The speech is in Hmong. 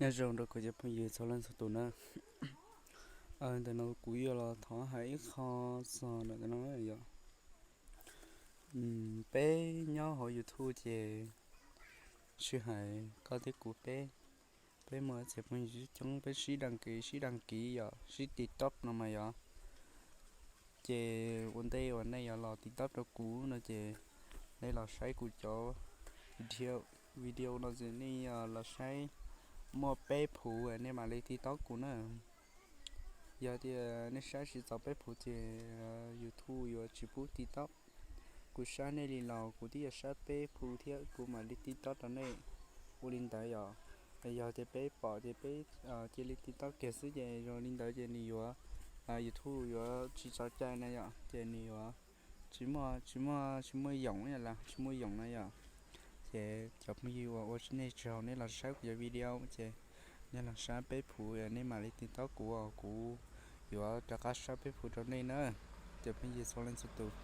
Nyob zoo rau kuv cov phooj ywg txhua leej txhua tus na. Ntawm no kuv yuav los thov hais ib qho txog ntawm no yom. Peb nyob hauv YouTube ces sij hais koj thiab kuv peb, peb muaj txhia phooj ywg coob, peb sib dag kiv sib dag kiv yom, sib TikTok no mas yom. Ces ua ntej uas nej yuav los TikTok rau kuv no ces nej los saib kuv cov video no ces nej los saib muaj peb phuv nej mam li TikTok kuv na. Yog tias nej saib tsis txaus peb phuv ces YouTube yuav tsis pub TikTok. Kuv saib nej li los kuv twb yuav saib peb phuv thiab kuv mam li TikTok rau nej. Ua li ntawd yom. Yog tias peb pom ces peb cia li TikTok kiag xwb ces zoo li ntawd ces nws yuav, YouTube yuav tsis tso cai na yom, ces nws yuav tsis muaj, tsis muaj, tsis muaj yoom na, tsis muaj yoom na yom. Ces cov phooj ywg uas ua nej tsis haum nej los saib kuv cov video ces nej los saib peb phuv nej mam li TikTok kuv, kuv yuav rov qab saib peb phuv rau nej na, cov phooj ywg txhua leej txhua tus.